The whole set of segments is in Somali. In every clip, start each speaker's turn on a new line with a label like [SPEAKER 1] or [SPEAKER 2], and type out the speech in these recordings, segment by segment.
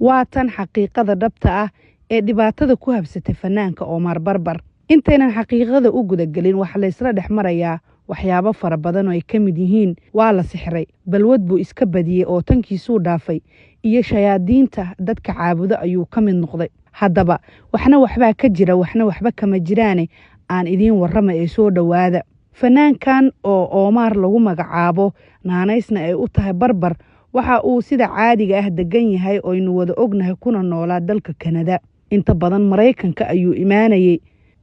[SPEAKER 1] Waa tan xaqiiqada dhabta ah ee dhibaatada ku habsatay fanaanka Oomaar Barbar. Intaynan xaqiiqada u gudagelin, waxaa laysla dhex marayaa waxyaabo fara badan oo ay ka mid yihiin: waa la sixray, balwad buu iska badiyey oo tankiisuu dhaafay, iyo shayaadiinta dadka caabudo ayuu ka mid noqday. Haddaba waxna waxbaa ka jira, waxna waxba kama jiraane, aan idiin warrama ee soo dhowaada. Fanaankan oo Oomaar lagu magacaabo, naanaysna ay u tahay Barbar, waxa uu sida caadiga ah degan yahay oynu wada ognahay kuna noolaa dalka Kanada. Inta badan Maraykanka ayuu imaanayey,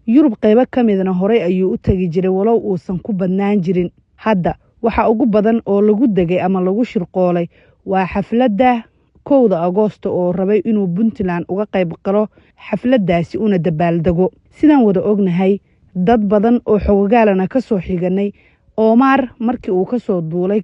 [SPEAKER 1] Yurub qaybo ka midna horey ayuu u tegi jiray, walow uusan ku badnaan jirin. Hadda waxa ugu badan oo lagu degay ama lagu shirqoolay waa xafladda 1da Agoosto oo rabay inuu Puntland uga qayb galo xafladdaasi una dabaaldego. Sidaan wada ognahay, dad badan oo xogogaalana ka soo xiganay, Oomaar markii uu ka soo duulay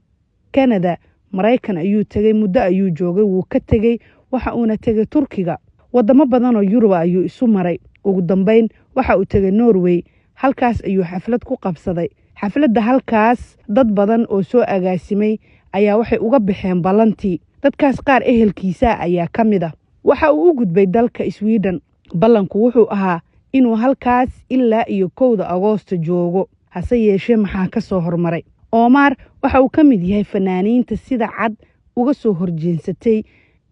[SPEAKER 1] Kanada, Maraykan ayuu tegey, muddo ayuu joogay, wuu ka tegey, waxa uuna tegey Turkiga, wadamo badan oo Yuruba ayuu isu maray. Ugu dambeyn waxa uu tegey Norway, halkaas ayuu xaflad ku qabsaday. Xafladda halkaas dad badan oo soo agaasimay ayaa waxay uga baxeen ballantii. Dadkaas qaar ehelkiisa ayaa ka mid ah. Waxa uu u gudbay dalka Sweden. Ballanku wuxuu ahaa inuu halkaas ilaa iyo 1da Agoosto joogo. Hase yeeshee, maxaa ka soo hormaray? Oomaar waxa uu ka mid yahay fanaaniinta sida cad uga soo horjeensatay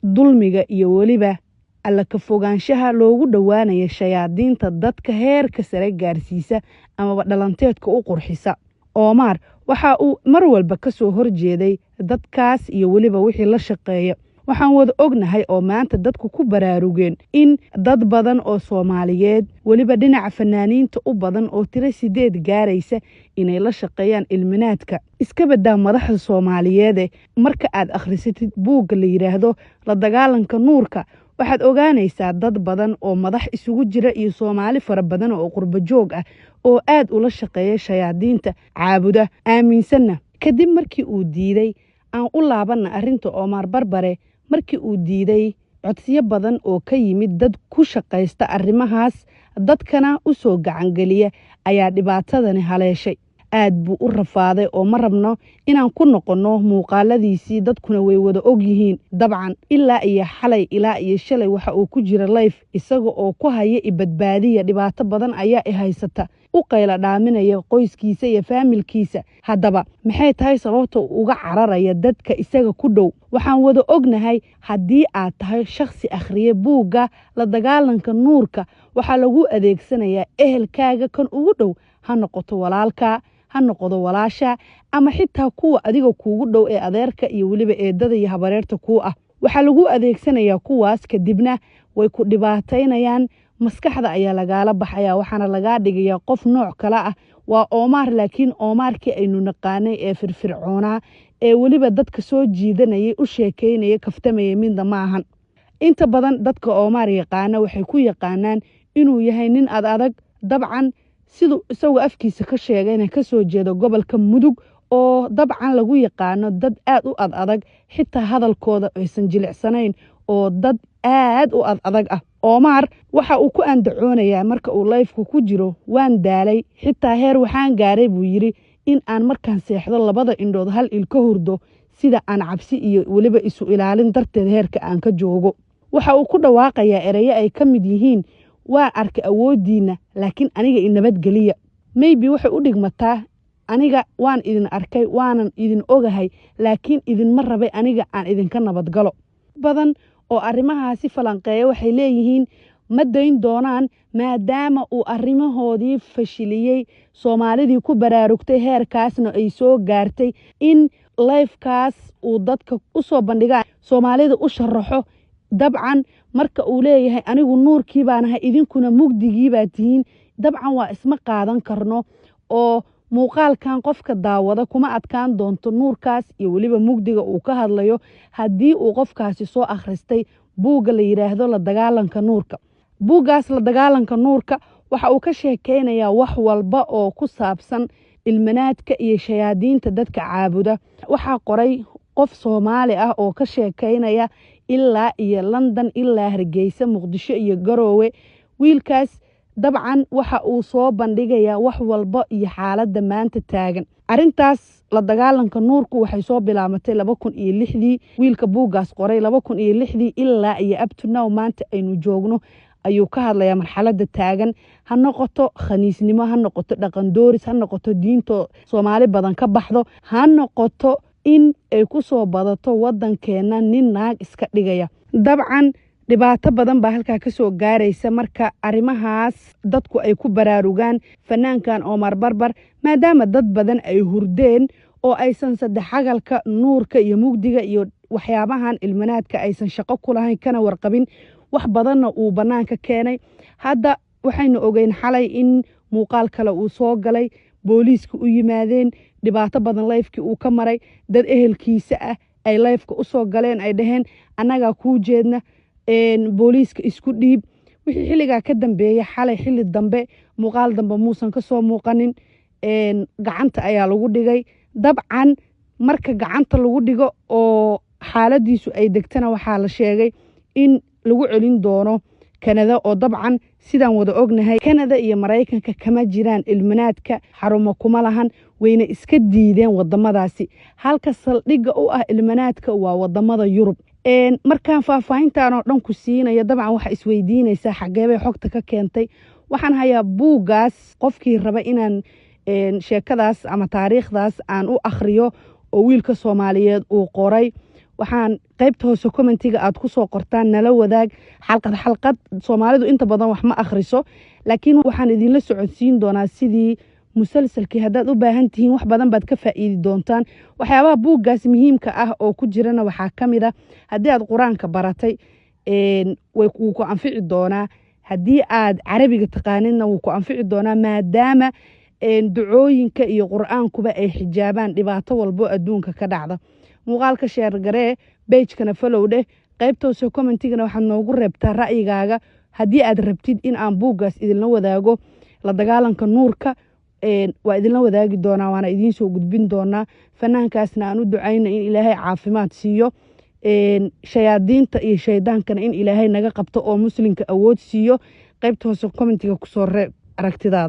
[SPEAKER 1] dulmiga iyo weliba alla ka fogaanshaha loogu dhowaanaya shayaadiinta dadka heerka sare gaarsiisa amaba dhalanteedka u qurxisa. Oomaar waxa uu mar walba ka soo horjeeday dadkaas iyo weliba wixii la shaqeeya. Waxaan wada ognahay oo maanta dadku ku baraarugeen in dad badan oo Soomaaliyeed, weliba dhinaca fanaaniinta u badan oo tiro 8 gaaraysa, inay la shaqeeyaan ilminaadka. Iska badaa madaxda Soomaaliyeede, marka aad akhrisatid buugga la yidhaahdo La Dagaalanka Nuurka, waxaad ogaanaysaa dad badan oo madax isugu jira iyo Soomaali fara badan oo qurbo joog ah oo aad ula shaqeeya shayaadiinta caabuda aaminsanna. Kadib markii uu diiday, aan u laabanna arrinta Oomaar Barbare, markii uu diiday codsiyo badan oo ka yimid dad ku shaqaysta arrimahaas, dadkana u soo gacangeliya, ayaa dhibaatadani haleeshay. Aad buu u rafaaday oo ma rabno inaan ku noqonno muuqaaladiisii, dadkuna way wada og yihiin. Dabcan ilaa iyo xalay, ilaa iyo shalay waxa uu ku jira live isaga oo ku haya "Ibadbaadiya, dhibaato badan ayaa i haysata", u qayla dhaaminaya qoyskiisa iyo faamilkiisa. Haddaba maxay tahay sababta uga cararaya dadka isaga ku dhow? Waxaan wada ognahay, haddii aad tahay shakhsi akhriye buugga La Dagaalanka Nuurka, waxaa lagu adeegsanayaa ehelkaaga kan ugu dhow, ha noqoto walaalka, ha noqodo walaasha, ama xitaa kuwa adiga kuugu dhow ee adeerka iyo weliba eedada iyo habareerta kuu ah. Waxaa lagu adeegsanayaa kuwaas, kadibna way ku dhibaataynayaan, maskaxda ayaa lagaala baxaya, waxaana lagaa dhigayaa qof nooc kale ah. Waa Oomaar, laakiin Oomaarkii aynu naqaanay ee firfircoonaa ee weliba dadka soo jiidanayay, u sheekaynaya, kaftamayay midna ma ahan. Inta badan dadka Oomaar yaqaana waxay ku yaqaanaan inuu yahay nin ad adag, dabcan siduu isagoo afkiisa ka sheegayna kasoo jeedo gobolka Mudug, oo dabcan lagu yaqaano dad aad u ad adag, xitaa hadalkooda aysan jilicsanayn oo dad aad u ad adag ah. Oomaar waxa uu ku andacoonayaa marka uu live-ka ku jiro: "Waan daalay, xitaa heer waxaan gaaray," buu yidhi, "in aan markaan seexdo labada indhood hal il ka hurdo, sida aan cabsi iyo weliba isu ilaalin darteed heerka aan ka joogo." Waxa uu ku dhawaaqayaa ereyo ay ka mid yihiin: "Waan arkay awooddiinna, laakiin aniga i nabadgeliya." Maybe waxay u dhigmataa: "Aniga waan idin arkay, waanan idin ogahay, laakiin idinma rabay, aniga aan idinka nabadgalo." Badan oo arrimahaasi falanqeeya waxay leeyihiin ma dayn doonaan, maadaama uu arrimahoodii fashiliyey, Soomaalidii ku baraarugtay, heerkaasna ay soo gaartay in live-kaas uu dadka u soo bandhigaan, Soomaalida u sharaxo. Dabcan marka uu leeyahay "Anigu nuurkii baanahay, idinkuna mugdigii baa tihiin", dabcan waa isma qaadan karno oo muuqaalkan qofka daawada kuma adkaan doonto nuurkaas iyo weliba mugdiga uu ka hadlayo, haddii uu qofkaasi soo akhristay buugga la yidhaahdo La Dagaalanka Nuurka. Buuggaas La Dagaalanka Nuurka waxa uu ka sheekeynayaa wax walba oo ku saabsan ilmanaadka iyo shayaadiinta dadka caabuda. Waxaa qoray qof Soomaali ah oo ka sheekeynaya ilaa iyo London, ilaa Hargeysa, Muqdisho iyo Garoowe. Wiilkaas dabcan waxa uu soo bandhigayaa wax walba iyo xaaladda maanta taagan. Arrintaas la dagaalanka nuurku waxay soo bilaabatay 2006-dii. Wiilka buuggaas qoray 2006-dii ilaa iyo up to now maanta aynu joogno ayuu ka hadlayaa marxaladda taagan, ha noqoto khaniisnimo, ha noqoto dhaqan dooris, ha noqoto diinto Soomaali badan ka baxdo, ha noqoto in ay ku soo badato wadankeena nin naag iska dhigaya. Dabcan dhibaato badan baa halkaa kasoo gaaraysa. Marka arrimahaas dadku ay ku baraarugaan, fanaankan Omar Barbar, maadaama dad badan ay hurdeen oo aysan saddexagalka nuurka iyo mugdiga iyo waxyaabahan ilmanaadka aysan shaqo ku lahayn kana warqabin, wax badanna uu bannaanka keenay. Hadda waxaynu ogeyn xalay in muuqaal kale uu soo galay, booliiska u yimaadeen, dhibaato badan live-kii uu ka maray, dad ehelkiisa ah ay live-ka usoo galeen, ay dhaheen annagaa kuu jeedna, booliiska isku dhiib. Wixii xilligaa ka dambeeyey, xalay xilli dambe muuqaal dambe muusan kasoo muuqanin. Gacanta ayaa lagu dhigay. Dabcan marka gacanta lagu dhigo oo xaaladiisu ay degtana, waxaa la sheegay in lagu celin doono Kanada, oo dabcan sidaan wada ognahay Kanada iyo Maraykanka kama jiraan ilminaadka, xarumo kuma lahan, wayna iska diideen wadamadaasi. Halka saldhigga u ah ilminaadka waa wadamada Yurub. Markaan faahfaahintan oo dhan ku siinaya, dabcan waxaa isweydiinaysaa xageebay xogta ka keentay. Waxaan hayaa buuggaas. Qofkii raba inaan sheekadaas ama taariikhdaas aan u akhriyo oo wiilka Soomaaliyeed uu qoray, waxaan qaybta hoose comment-iga aad kusoo qortaan nala wadaag. Xalqad xalqad, Soomaalidu inta badan wax ma akhriso, laakiin waxaan idinla socodsiin doonaa sidii musalsalkii. Haddaad u baahan tihiin, wax badan baad ka faa'iidi doontaan. Waxyaabaha buuggaas muhiimka ah oo ku jirana waxaa ka mid a, haddii aad Qur-aanka baratay wuu ku anfici doonaa, haddii aad Carabiga taqaanidna wuu ku anfici doonaa, maadaama ducooyinka iyo Qur-aankuba ay xijaabaan dhibaato walbo adduunka ka dhacda. Muuqaalka share garee, page-kana follow dheh, qaybta hoose comment-igana waxaad noogu reebtaa ra'yigaaga. Haddii aad rabtid in aan buuggaas idinla wadaago, la dagaalanka nuurka, waa idinla wadaagi doonaa, waana idiin soo gudbin doonaa. Fanaankaasna aan u ducayna in Ilaahay caafimaad siiyo, shayaadiinta iyo shaydaankana in Ilaahay naga qabto oo Muslimka awood siiyo. Qaybta hoose comment-iga kusoo reeb aragtidaada.